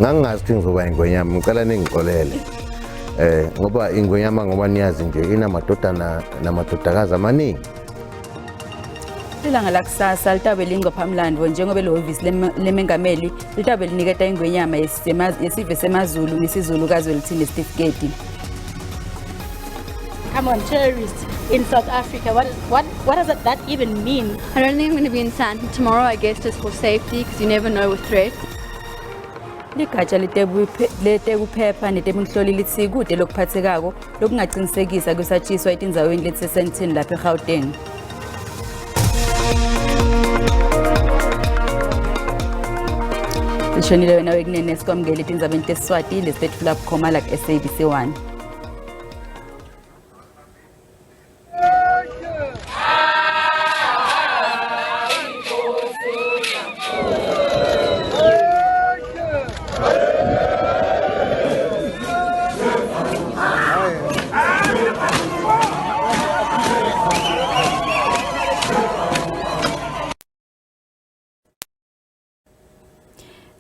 Ngangingazi ukuthi ngizoba ingwenyama, ngicela ningixolele. Eh ngoba ingwenyama ngoba niyazi nje inamadodana namadodakazi amaningi. Ilanga lakusasa litabe lingqophamlando njengoba lihhovisi lemengameli litabe liniketa ingwenyama yesive semaZulu ngesiZulu kaZwelithini isitifiketi. Come on, terrorists in South Africa. What does that even mean? I don't think I'm going to be in Sandton tomorrow, I guess just for safety, because you never know with threats. Ligatsha letekuphepha neteminhloli litsi kute lokuphatsekako lokungacinisekisa kusatshiswa etindzaweni letiseSandton lapha eGauteng. Lishonile wena wekunene sikwamukele etindzabeni teSiswati lesitetfula bukhoma la ku-SABC 1.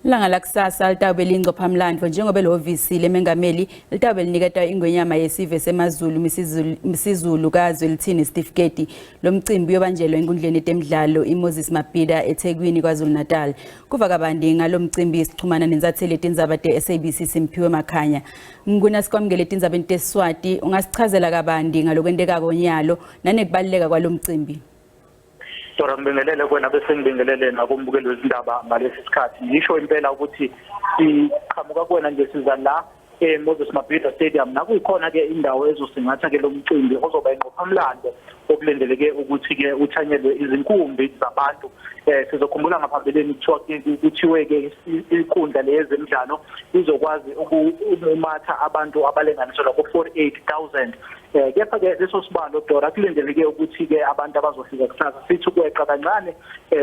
Ilanga lakusasa litawube lingcophamlandvo njengoba lihhovisi lemengameli litawube liniketa ingwenyama yesive semaZulu Misizulu kaZwelithini isitifiketi. Lo mcimbi uyobanjelwa enkundleni yetemidlalo iMoses Mabhida eThekwini KwaZulu-Natal. Kuva kabanti ngalo mcimbi sixhumana nensatheli yetindzaba te-SABC Simphiwe Makhanya. Mnguna sikwamukele etindzabeni teSiswati, ungasichazela kabanti ngalokwentekako nyalo nanekubaluleka kwalo mcimbi? Dora ngibingelele kuwena bese ngibingelele nakumbukeli wezindaba ngalesi sikhathi. Ngisho impela ukuthi siqhamuka kuwena nje siza la eMoses Mabhida Stadium nakuyikhona ke indawo ezosingatha ke lo mcimbi ozoba ingqophamlando okulindeleke ukuthi ke uthanyelwe izinkumbi zabantu. Sizokhumbula ngaphambilini kuthiwa kuthiwe ke inkundla leyezemidlalo izokwazi ukumumatha abantu abalinganiselwa ku-48,000. Kepha ke leso sibalo Dora kulindeleke ukuthi ke abantu abazofika kusasa sithi ukweqa kancane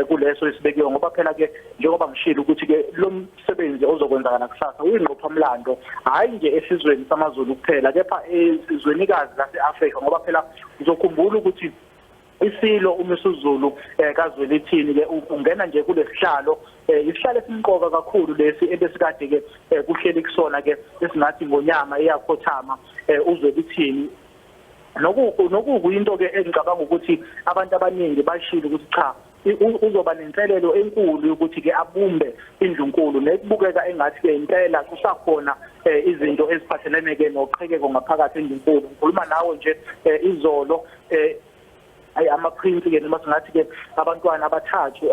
kuleso esibekiwe, ngoba phela ke njengoba ngishilo ukuthi ke lo msebenzi ozokwenzakala kusasa uyingqophamlando hhayi nje esizweni samaZulu kuphela kepha esizwenikazi lase-Afrika, ngoba phela uzokhumbula ukuthi isilo uMisuzulu kaZwelithini ke ungena nje kulesihlalo, isihlalo esimqoka kakhulu lesi ebesikade ke kuhleli kusona ke esingathi ngonyama eyakhothama uZwelithini. Nokuyinto ke engicabanga ukuthi abantu abaningi bashilo ukuthi cha, uzoba nenselelo enkulu ukuthi ke abumbe indlunkulu, nekubukeka engathi ke impela kusakhona izinto eziphathelene ke noqhekeko ngaphakathi endlunkulu. Ngikhuluma nawe nje izolo ama-prince ke noma singathi ke abantwana abathathu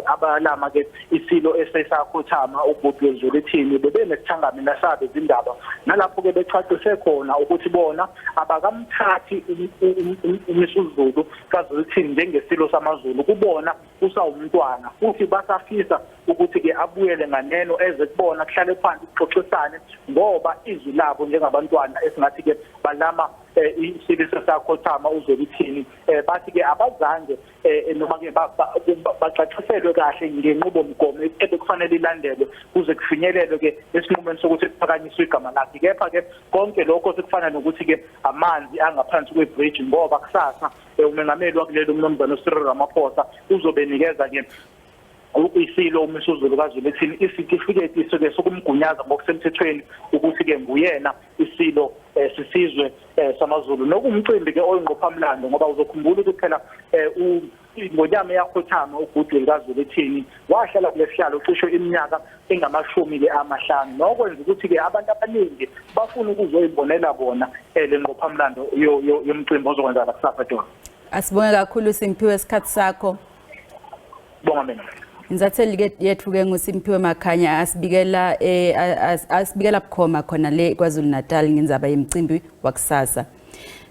abalama ke isilo esesakhothama uGoodwill Zwelithini bebenesithangami nasabe izindaba, nalapho ke bechacise khona ukuthi bona abakamthathi uMisuzulu kaZwelithini njengesilo samaZulu, kubona usawumntwana futhi basafisa ukuthi ke abuyele nganeno eze kubona kuhlale phansi kuxoxisane, ngoba izwi labo njengabantwana esingathi ke balama isilo sakhothama uZwelithini, bathi ke abazange noma ke bacaciselwe kahle ngenqubomgomo ebekufanele ilandelwe kuze kufinyelelwe ke esinqumeni sokuthi kuphakanyiswe igama lakhe. Kepha ke konke lokho sekufana nokuthi ke amanzi angaphansi kwebridge, ngoba kusasa umengameli wakuleli umnumzane uCyril Ramaphosa uzobenikeza ke isilo uMisuzulu kaZwelithini isitifiketi soke sokumgunyaza ngokusemthethweni ukuthi ke nguyena isilo sisizwe samaZulu, nokumcimbi ke oyingqophamlando, ngoba uzokhumbula ukuthi phela ingonyama eyakhothama uGoodwill kaZwelithini wahlala kulesihlalo cishe iminyaka engamashumi ke amahlanu, nokwenza ukuthi ke abantu abaningi bafuna ukuzoyibonela bona le ngqophamlando yomcimbi ozokwenzakala kusasa. Dora, Asibonge kakhulu Simphiwe isikhathi sakho. Bonga mina. Insatheli ke yethu ke nguSimphiwe Makhanya asibikela bukhoma khona le KwaZulu Natal ngendzaba yemcimbi wakusasa.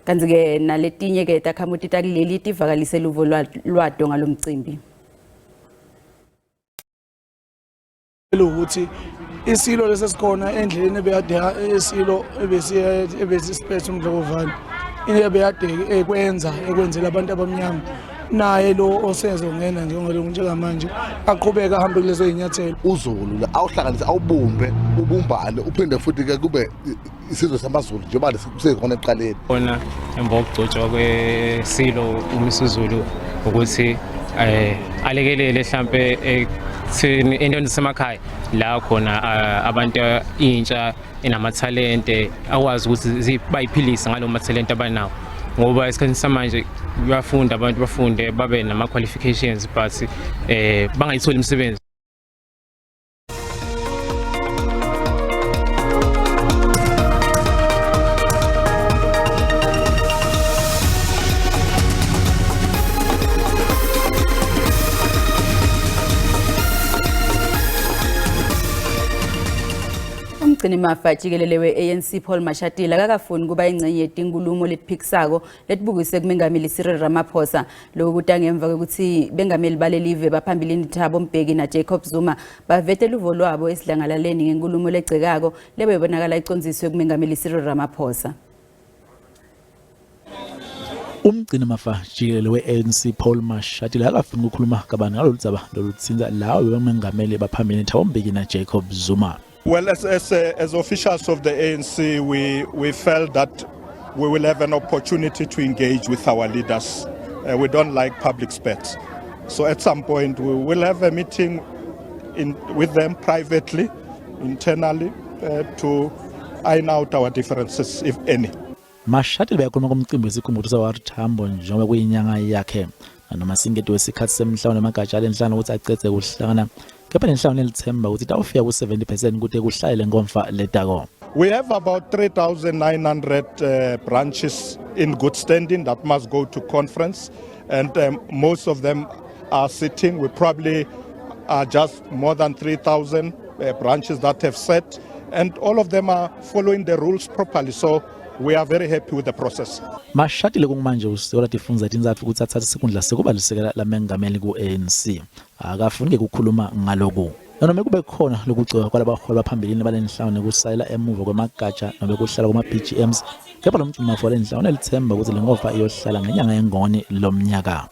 Kanti ke naletinye ke takhamuti takuleli tivakalise luvo lwato ngalomcimbi. Ukuthi isilo lesesikhona endleleni ebeyade isilo ebesisiphethe uMdlokovane into ebeyade ekwenza ekwenzela abantu abamnyama, naye lo osezongena njengamanje aqhubeke ahambe kulezo zinyathelo. UZulu la awuhlanganise awubumbe ubumbane uphinde futhi ke kube isizwe samaZulu njengoba kusekhona ekuqaleni. Khona emva kokugcotshwa kwesilo uMisuzulu ukuthi eh alekelele mhlambe ekutheni entweni zasemakhaya la khona eh, abantu intsha enamathalente akwazi ukuthi bayiphilise ngalo mathalente abanawo ngoba esikhathini samanje kuyafunda abantu bafunde babe nama-qualifications but eh bangayitholi imisebenzi. Umgcinimafa jikelele we-ANC Paul Mashatile akakafuni kuba ingcenye yetinkulumo letiphikisako letibukise kumengameli Cyril Ramaphosa. Lokhu kuta ngemva kwekutsi bengameli balelive baphambilini Thabo Mbeki na-Jacob Zuma bavete luvo lwabo esidlangalaleni ngenkulumo legcekako lebeyibonakala icondziswe kumengameli Cyril Ramaphosa. Umgcinimafa jikelele we-ANC Paul Mashatile akafuni ukukhuluma kabanzi ngalolu dzaba lolutsintsa lawo bebengameli baphambilini Thabo Mbeki na-Jacob Zuma. Well, as, as, as officials of the ANC, we, we felt that we will have an opportunity to engage with our leaders. Uh, we don't like public spats. So at some point, we will have a meeting in, with them privately, internally, uh, to iron out our differences, if any. Mashatile beyakhuluma kumcimbi wesikhumbuzo saWR Tambo njengoba kuyinyanga yakhe nanoma singediwe isikhathi semhlangano namagatsha alenhlangano ukuthi acedze kuhlangana kepha lenhlangano inelithemba ukuthi itawufika ku-70 percent kute kuhlale lenkomfa letako. We have about 3,900 uh, branches in good standing that must go to conference, and um, most of them are sitting. We probably are just more than 3,000 uh, branches that have set, and all of them are following the rules properly. So we are very happy with the process. Mashatile kungumanje useola tifundza tintsatfu kutsi atsatse sikhundla sekuba lisekela lamengameli ku-ANC. Akafuni ke kukhuluma ngaloku. Noma kube khona lokugcoka kwalabaholi baphambilini balenhlangano nekusalela emuva kwemagatsha nobe kuhlala kuma-BGMs kepha lo mgcinimafa walenhlangano unelithemba ukuthi le nkomfa iyohlala ngenyanga yengoni lomnyaka.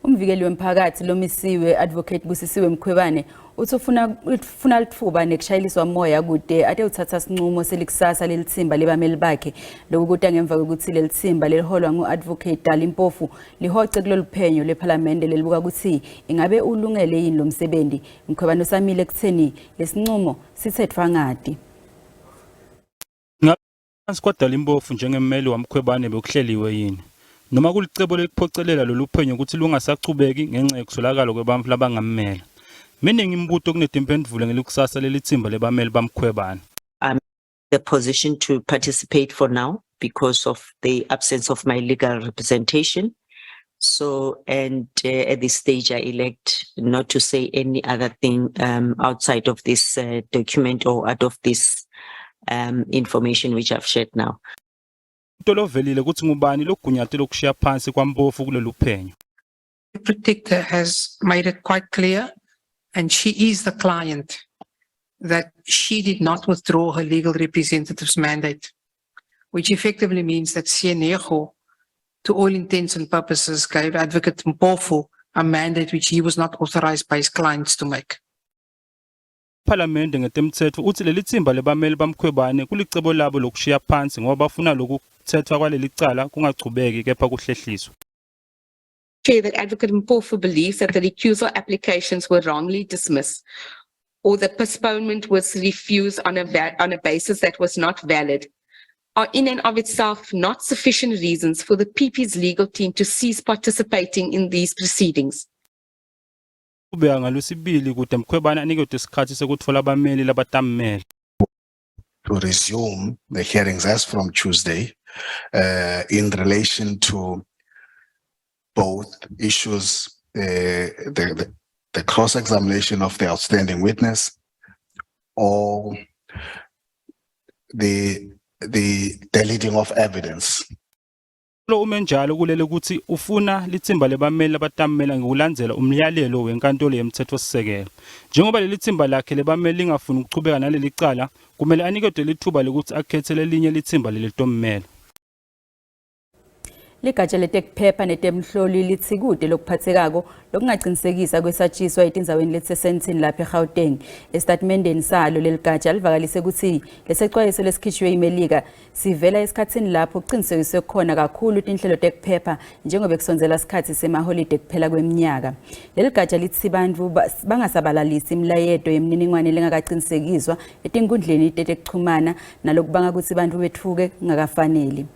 Umvikeli wemphakathi lomisiwe Advocate Busisiwe Mkhwebane uthi ufuna ufuna litfuba nekushayeliswa moya kude ate uthatha sinqumo selikusasa lelitsimba lebameli bakhe. Lokhu kuta ngemva kokuthi lelitsimba leliholwa ngu-Advocate Dali Mpofu lihoce kulolu phenyo lwephalamende lelibuka ukuthi ingabe ulungele yini lo msebenzi. Mkhwebane usamile ekutheni lesinqumo sithethwa ngati. Phansi kwaDalimpofu njengemmeli waMkhwebane bekuhleliwe yini? Noma kulicebo lekuphocelela lolu phenyo ukuthi lungasachubeki ngenxa yekuswelakala kwebantfu labangammela? Miningi imibuto kunetimphendvulo ngelikusasa lelitsimba lebameli baMkhwebane. I'm the position to participate for now because of the absence of my legal representation. So, and uh, at this stage, I elect not to say any other thing um, outside of this uh, document or out of this um, information which I've shared now. Umbuto lovelile kutsi ngubani logunyate lokushiya phansi kwaMpofu kulolu phenyo. The protector has made it quite clear, and she is the client, that she did not withdraw her legal representative's mandate, which effectively means that Seanego, to all intents and purposes, gave Advocate Mpofu a mandate which he was not authorized by his clients to make. Phalamende ngetemtsetfo utsi lelitsimba lebameli baMkhwebane kulicebo labo lokushiya phansi ngoba bafuna lokutsetfwa kwalelicala kungachubeki kepha kuhlehliswe. Chair, that Advocate Mpofu believes that the recusal applications were wrongly dismissed or the postponement was refused on a, on a basis that was not valid are in and of itself not sufficient reasons for the PP's legal team to cease participating in these proceedings. Kubeka ngaLwesibili kute Mkhwebane aniketwe sikhatsi sekutfola bameli labatammela. To resume the hearings as from Tuesday uh, in relation to both issues, uh, the, the, the cross-examination of the outstanding witness or the, the deleting of evidence. Lo ume njalo kulele kutsi ufuna litsimba lebameli labatammela ngekulandzela umyalelo wenkantolo yemtsetfosisekelo. Njengoba lelitsimba lakhe lebameli lingafuni kuchubeka nalelicala, kumele aniketwe litfuba lekutsi akhetse lelinye litsimba lelitommela. Ligatsha letekuphepha netemhloli litsi kute lokuphatsekako lokungacinisekisa kwesatshiswa etindzaweni letiseSandton lapha eGauteng. Esitatimendeni salo leligatsha livakalise kutsi lesecwayiso lesikhishwe iMelika sivela esikhatsini lapho kucinisekiswe khona kakhulu tinhlelo tekuphepha njengobe kusondzela sikhatsi semaholide kuphela kweminyaka. Leligatsha litsi bantfu bangasabalalisi imilayeto yemininingwane lengakacinisekiswa etinkundleni tetekuchumana nalokubanga kutsi bantfu betfuke kungakafaneli.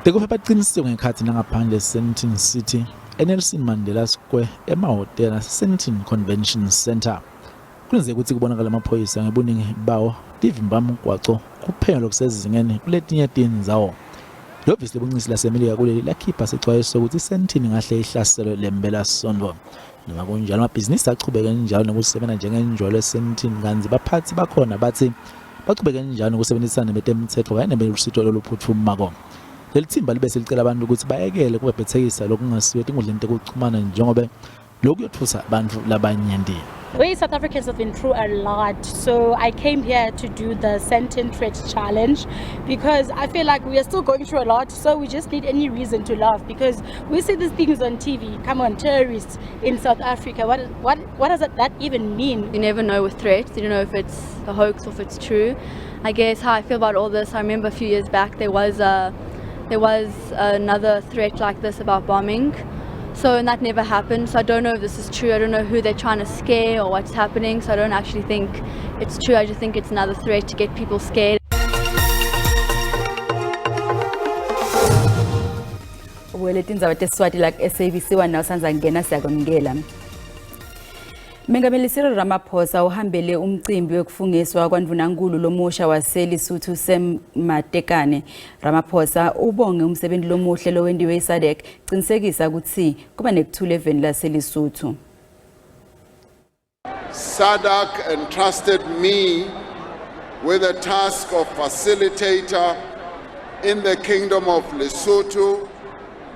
Tekuphepha aqinisiwe ngekhatsi nangaphandle eSandton City, eNelson Mandela Square, emahhotela naseSandton Convention Centre. Kulindzeleke kutsi kubonakale amaphoyisa ngebuningi bawo tivimba mgwaco kuphenywa lokusezingeni kuletinye tindzawo. Lihhovisi lebuncisi laseMelika kuleli lakhipha sicwayiso sokuthi iSandton ingahle ihlaselwe lempelasonto. Noma kunjalo amabhizinisi achubeke njalo nokusebenza njengenjwayelo eSandton kantsi baphatsi bakhona batsi Bachubeke njalo nokusebenzisana nebetemtsetfo kanye nebelusito loluphutfumako. Leli tsimba libe selicela bantfu kutsi bayekele kubhebhethsekisa lokungasiyo etinkundleni tekuchumana njengobe loku kuyotfusa bantfu labanyenti. We South Africans have been through a lot, so I came here to do the Sandton Threat Challenge because I feel like we are still going through a lot, so we just need any reason to laugh because we see these things on TV. Come on, terrorists in South Africa. What, what, what does that even mean? You never know with threats. You don't know if it's a hoax or if it's true. I guess how I feel about all this, I remember a few years back there was a, there was another threat like this about bombing. So, and that never happened. So I don't know if this is true. I don't know who they're trying to scare or what's happening. So I don't actually think it's true. I just think it's another threat to get people scared. Ubukele tindzaba teSiswati la ku-SABC 1 nawusandza kungena siyakwamukela. Mengameli Cyril Ramaphosa uhambele umcimbi wekufungiswa kwaNdvunankulu lomusha waseLesotho Sam Matekane. Ramaphosa ubonge umsebenzi lomuhle lowentiwe iSADC qinisekisa kutsi kuba nekuthula eveni laseLesotho. SADC entrusted me with the task of facilitator in the Kingdom of Lesotho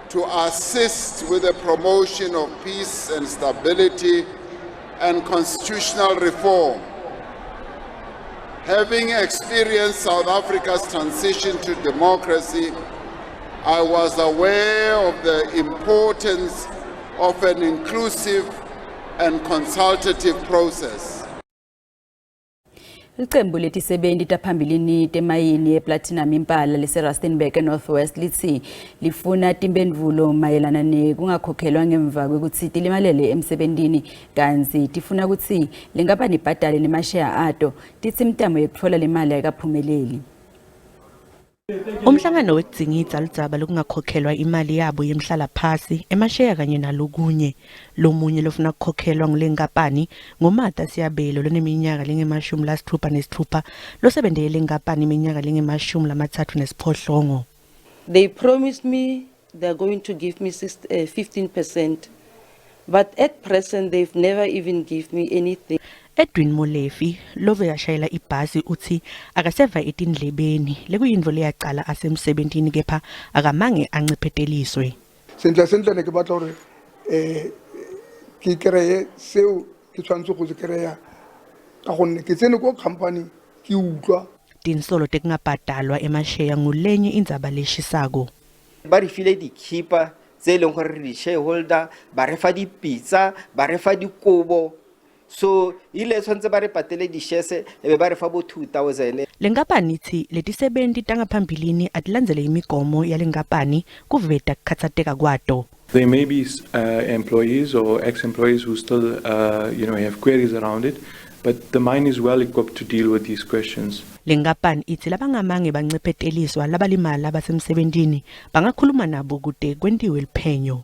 to assist with the promotion of peace and stability and constitutional reform. Having experienced South Africa's transition to democracy, I was aware of the importance of an inclusive and consultative process. Licembu letisebenti taphambilini temayini yeplatinum Impala lese-Rustenburg eNorth West litsi lifuna timphendvulo mayelana nekungakhokhelwa ngemva kwekutsi tilimalele emsebentini kantsi tifuna kutsi lenkampani ibhadale nemasheya ato titsi imitamo yekutfola lemali ayikaphumeleli. Umhlangano wekudzingidza ludzaba lokungakhokhelwa imali yabo yemhlalaphasi, emasheya kanye nalokunye. Lomunye lofuna kukhokhelwa ngulenkapani nguMartha Siyabelo loneminyaka lengemashumi lasitfupha nesitfupha losebentele lenkapani iminyaka lengemashumi lamatsatfu nesiphohlongo. They promised me they're going to give me 15%, but at present they've never even give me anything. Edwin Molefi lobekashayela ibhasi utsi akaseva etindlebeni lekuyintfo leyacala asemsebentini kepha akamange ancepheteliswe. Sentle sentle ne ke batla gore um ke kry-e seo ke tshwanetse go se kry-a ka gonne ke tsene ko company ke utlwa. Tinsolo tekungabhadalwa emasheya ngulenye indzaba leshisako. Ba re file dikhipa tse e leng gore re di-shareholder, ba re fa dipitsa, ba re fa dikobo, so ile tshwanetse ba re patele di-shares e be ba re fa bo 2000. Lenkampani itsi letisebenti tangaphambilini atilandzele imigomo yalenkapani kuveta kukhatsateka kwato. There may be employees or ex-employees who still have queries around it, but the mine is well equipped to deal with these questions. Lenkampani itsi labangamange bancepheteliswa labalimala basemsebentini bangakhuluma nabo kute kwentiwe liphenyo.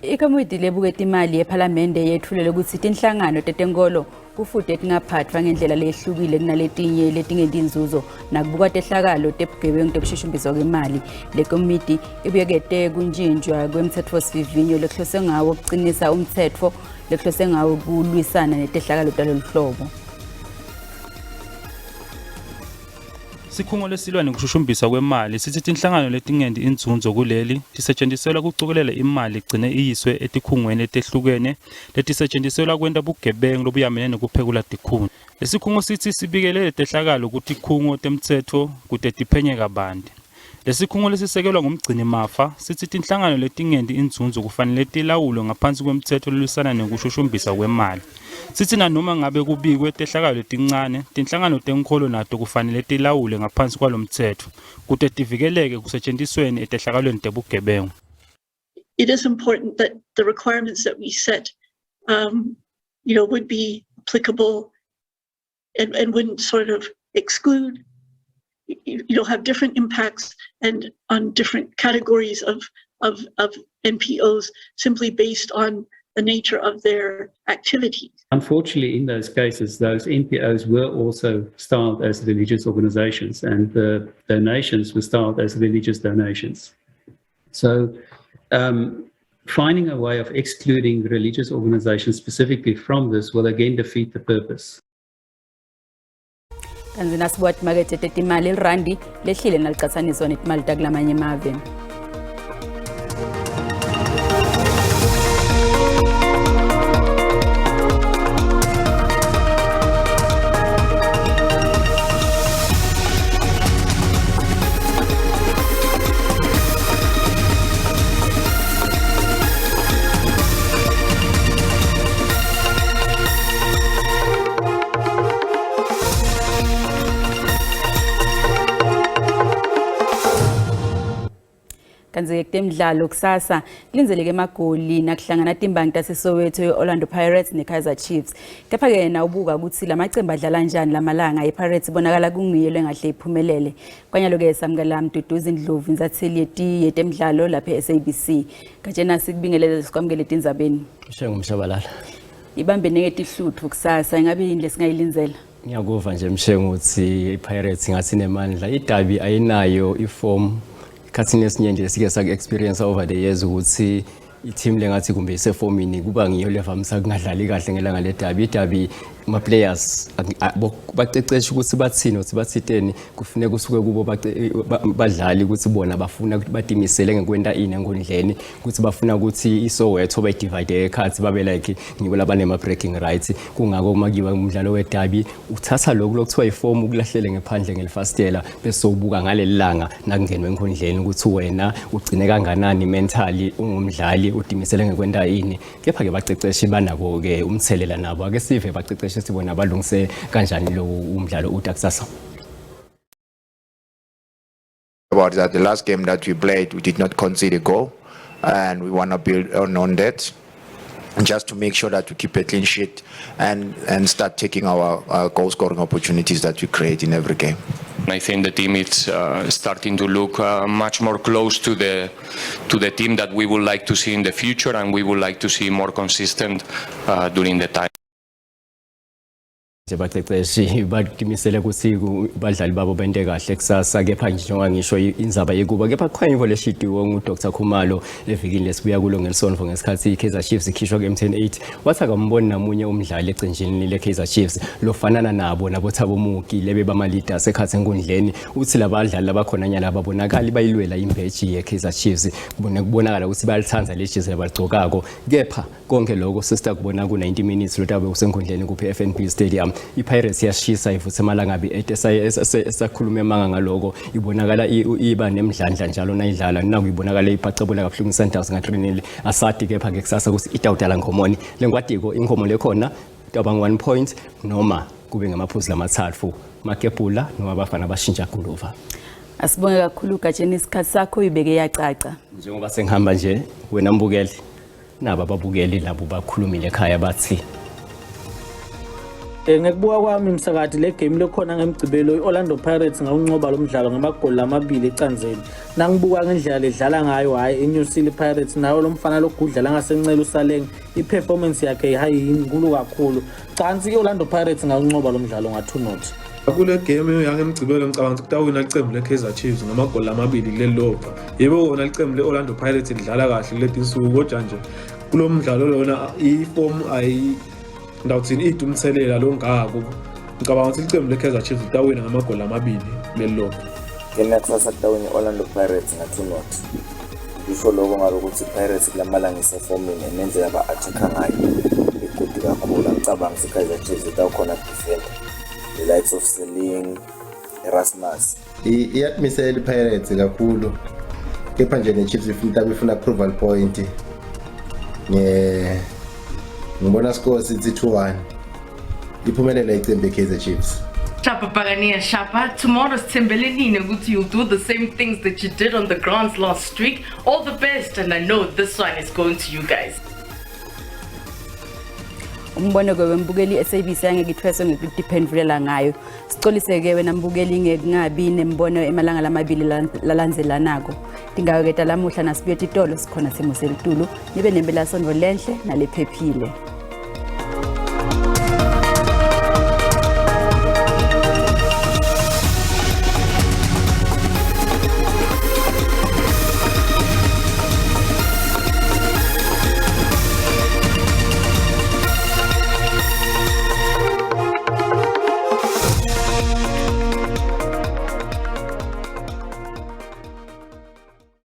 Ikomiti lebuke imali yephalamende yetfulele kutsi tinhlangano tetenkolo kufute tingaphatfwa ngendlela lehlukile kunaletinye letingenti inzuzo nakubukwa tehlakalo tebugebengu tekushushumbiswa kwemali. Le komiti ibuyekete kuntjintjwa kwemtsetfosivivinyo lekuhlose ngawo kucinisa umtsetfo lekuhlose ngawo kulwisana netehlakalo talolu hlobo. Sikhungo lesilwa nekushushumbiswa kwemali sithi tinhlangano letingendi inzunzo kuleli tisetshenziselwa kucokelela imali igcine iyiswe etikhungweni letehlukene letisetshenziselwa kwenta bugebengu lobuyamene nekuphekula tikhuni. Lesikhungo sithi sibikele letehlakalo kutikhungo temtsetfo kute tiphenye kabanti. Lesikhungo lesisekelwa ngumgcinimafa sitsi tinhlangano letingenti inzunzo kufanele tilawulwe ngaphansi kwemtsetfo lolwisana nekushushumbisa kwemali. Sitsi nanoma ngabe kubikwe tehlakalo letincane, tinhlangano tenkholo nato kufanele tilawulwe ngaphansi kwalomtsetfo kute tivikeleke ekusetjentisweni etehlakalweni tebugebengu. It is important that the requirements that we set, would be applicable and wouldn't sort of exclude, have different impacts and on different categories of NPOs simply based on the nature of their activities. Unfortunately, in those cases, those NPOs were also styled as religious organizations, and the donations were styled as religious donations. So finding a way of excluding religious organizations specifically from this will again defeat the purpose. Kanti nasibuka timakethe tetimali, irandi lehlile nalicatsaniswa netimali takulamanye emave. Kanti-ke kutemidlalo kusasa kulindzeleke emagoli nakuhlangana timbangi taseSoweto, i-Orlando Pirates ne-Kaizer Chiefs. Kepha-ke nawubuka ukuthi lamacembu adlala njani lamalanga, i-Pirates ibonakala kungiyo lengahle iphumelele. Kwanyalo-ke samukela Mduduzi Ndlovu, insatheli yetemidlalo lapha e-SABC. Gatshena, sikubingelele, sikwamukele etindzabeni. Mshengu Mshabalala. Ibambe nengetihlutfu kusasa, ingabe yini lesingayilindzela? Ngiyakuva nje Mshengu ukuthi i-Pirates ngathi inemandla. Idabi ayinayo iform. Ikhathini esinyenti lesike saku-experience over the years ukuthi i-team lengathi kumbe isefomini kuba ngiyo levamisa kungadlali kahle ngelanga ledabi. Idabi ama-players bacecesha ukuthi bathini, ukuthi bathiteni, kufuneka kusuke kubo badlali ukuthi bona bafuna ukuthi batimisele ngekwenta ini enkundleni, ukuthi bafuna ukuthi iSoweto bayidivide ekhathi babe like ngibo labanema-breaking rights. Kungako uma kuyiwa umdlalo wedabi uthatha lokhu lokuthiwa ifomu ukulahlele ngephandle ngelifasitela, bese ubuka ngaleli langa nakungenwe enkundleni ukuthi wena ugcine kanganani mentally, ungumdlali udimisele ngekwenta ini. Kepha-ke baceceshi banako-ke umthelela nabo. Ake sive baceceshi sibona balungise kanjani lo umdlalo uta kusasa. About that, the last game that we played, we did not concede a goal, and we want to build on that, just to make sure that we keep a clean sheet and start taking our goal scoring opportunities that we create in every game. I think the team is starting to look much more close to the team that we would like to see in the future, and we would like to see more consistent during the time. Nje baceceshi batimisele ukuthi badlali babo bente kahle kusasa. Kepha njengoba ngisho indzaba yekuba kepha kukhona info leshitiwe nguDr Khumalo evikini lesibuya kulo ngelisonto ngesikhathi i-Kaizer Chiefs ikhishwa ku-MTN 8, wathi akamboni namunye umdlali ecenjini le-Kaizer Chiefs lofanana nabo Thabo Mooki lebe bama-leaders ekhathi enkundleni. Uthi labadlali labakhona nyala babonakali bayilwela imbeji ye-Kaizer Chiefs, kubonakala ukuthi bayalithanda le jezi labaligcokako. Kepha konke lokho sesita kubona ku-90 minutes lotabe usenkundleni kuphi FNB Stadium. I-Pirates iyashisa, ivutha emalangabi ete esakhuluma emanga ngaloko. Ibonakala iba nemdlandla njalo nayidlala, naku ibonakala ibhacabula kabuhlungu i-Sundowns nga-3-0. Asati kepha ke kusasa ukuthi itawudala nkhomoni. Lengwadiko inkhomo lekhona itawuba ngu-1 point noma kube ngamaphuzu lamathathu makebhula noma abafana bashintsha guluva. Asibonge kakhulu Gatsheni, isikhathi sakho ibeke yacaca. Njengoba sengihamba nje, wena mbukeli, naba ababukeli labo bakhulumile ekhaya bathi Ngekubuka kwami msakati, le game lekhona ngemgcibelo, i-Orlando Pirates ngawunqoba lo mdlalo ngamagoli amabili ecanzeni. Nangibuka ngendlela ledlala ngayo, hhayi, inyusile i-Pirates. Nayo lo mfana logudla langasencela uSaleng, i-performance yakhe hayi inkulu kakhulu. Cansi i-Orlando Pirates ngawunqoba lo mdlalo nga-2-0. Kule game yangemgcibelo ngicabanga ukuthi kutawina licembu le-Kaizer Chiefs ngamagoli amabili kuleli lodwa. Yebo, wona licembu le-Orlando Pirates lidlala kahle kuleti nsuku, kodwa nje kulo mdlalo lona ifomu ayi ndawuthini ide umthelela lo ngako. Ngicabanga ukuthi licembu le-Kaizer Chiefs litawina ngamagoli amabili. kulelilodwa. Game yakusasa kutawina i-Orlando Pirates nga-2-0. Ngisho lokho ngalokuthi i-Pirates kulamalanga isefomini and nendlela ba-attack-a ngayo i-good kakhulu. Angicabangi ukuthi i-Kaizer Chiefs itawukhona kudefenda the likes of Seling, Erasmus. Iyatimisela i-Pirates kakhulu kepha nje ne-Chiefs ifuna ifuna approval point nge ngibona score sithi 2-1 iphumelela icembu e-Kaizer Chiefs. Shapa Pagania Shapa. Tomorrow sithembele nini ukuthi you'll do the same things that you did on the grounds last week. All the best and I know this one is going to you guys. Umbono-ke wembukeli i-SABC angeke ithweswe ngekutiphendvulela ngayo. Sicolise-ke wena mbukeli ngekungabi nembono emalanga lamabili lalandzelanako. Tingako-ke talamuhla nasibuye titolo sikhona simo selitulu nibe nempelasonto lenhle nalephephile.